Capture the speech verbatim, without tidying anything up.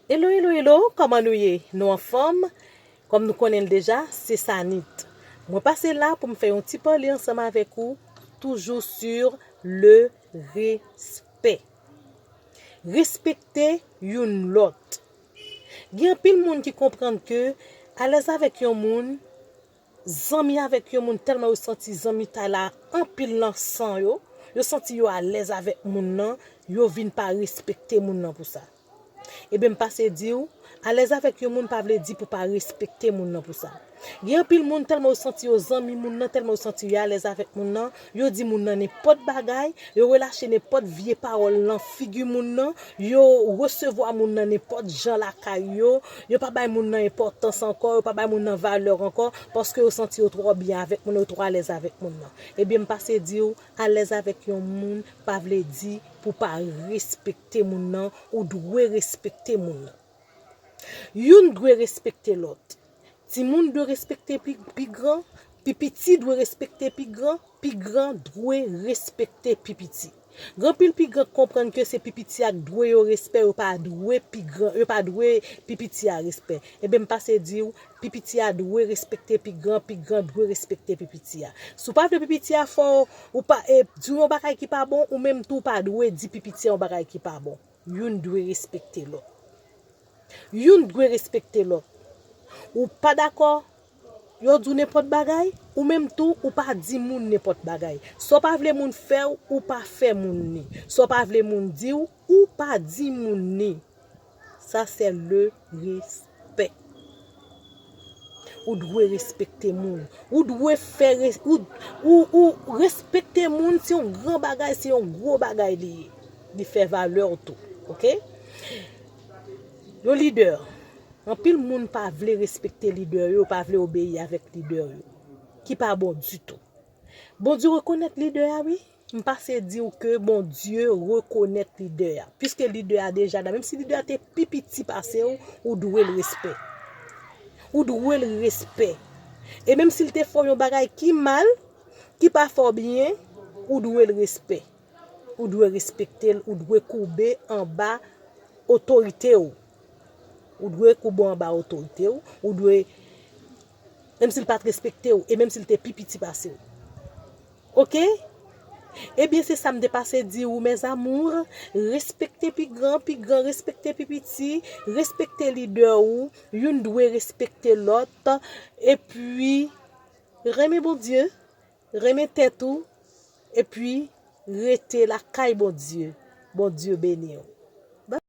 Hello, hello, hello, kòman nou ye? Nou anfòm? Kòm nou konnen l deja, se Sanit. Mwen pase la pou m fè yon ti pale ansanm avèk ou, toujou sur le respect. Respekte youn lòt. Gen anpil moun ki konprann ke alèz avèk yon moun, zanmi avèk yon moun, tèlman yo santi zanmitay la anpil nan san yo, yo santi yo alèz avèk moun nan, yo vin pa respekte moun nan pou sa. Ebyen, m pase di w, alèz avèk yon moun pa vle di pou pa respekte moun nan pou sa. Gen anpil moun, tèlman yo santi yo zanmi moun nan, tèlman yo santi yo alèz avèk moun nan, yo di moun nan nenpòt bagay, yo relache nenpòt vye pawòl nan figi moun nan, yo resevwa moun nan nenpòt jan lakay yo, yo pa bay moun nan enpòtans ankò, yo pa bay moun nan valè ankò, paske yo santi yo twò byen avèk moun nan, yo twò alèz avèk moun nan. Ebyen, m pase di w, alèz avèk yon moun pa vle di pou pa respekte moun nan, ou dwe respekte moun nan. Youn dwe respekte lòt. Timoun dwe respekte pi, pi gran, pi piti dwe respekte pi gran, pi gran dwe respekte pi piti. Gen anpil pi gran k konprann ke se pi piti a k dwe yo respè, yo pa dwe pi gran, yo pa dwe pi piti a respè. Ebyen, m pase di w, pi piti a dwe respekte pi gran, pi gran dwe respekte pi piti a. Si w pa vle pi piti a fè w, ou pa, e, di w yon bagay ki pa bon, ou menm tou w pa dwe di pi piti a yon bagay ki pa bon. Youn dwe respekte lòt. Youn dwe respekte lòt. Ou pa dakò, yo di w nenpòt bagay, ou menm tou, ou pa di moun nenpòt bagay. Sa w pa vle moun fè w, ou pa fè moun ni. Sa w pa vle moun di w, ou pa di moun ni. Sa se le respè. Ou dwe respekte moun. Ou dwe fè res-, ou, ou, ou respekte moun, se yon gran bagay, se yon gwo bagay li ye. Li fè valè w tou, oke? Yon lidè. Anpil moun pa vle respekte lidè yo, pa vle obeyi avèk lidè yo. Ki pa bon ditou. Bondye rekonèt lidè a, wi. M pase di w ke Bondye rekonèt lidè a. Piske lidè a deja la, menm si lidè a te pi piti pase w, ou dwe l respè. Ou dwe l respè. E menm si l te fè w yon bagay ki mal, ki pa fè w byen, ou dwe l respè. Ou dwe respekte l, ou dwe koube anba otorite w. Ou dwe koube anba otorite w, ou dwe, menm si l pa t respekte w, e menm si l te pi piti pase w. Oke? Ebyen, se sa m te pase di w, mes amours. Respekte pi gran, pi gran respekte pi piti. Respekte lidè w. Youn dwe respekte lòt. Epi, renmen Bondye, renmen tèt ou. Epi, rete lakay Bondye. Bondye beni w.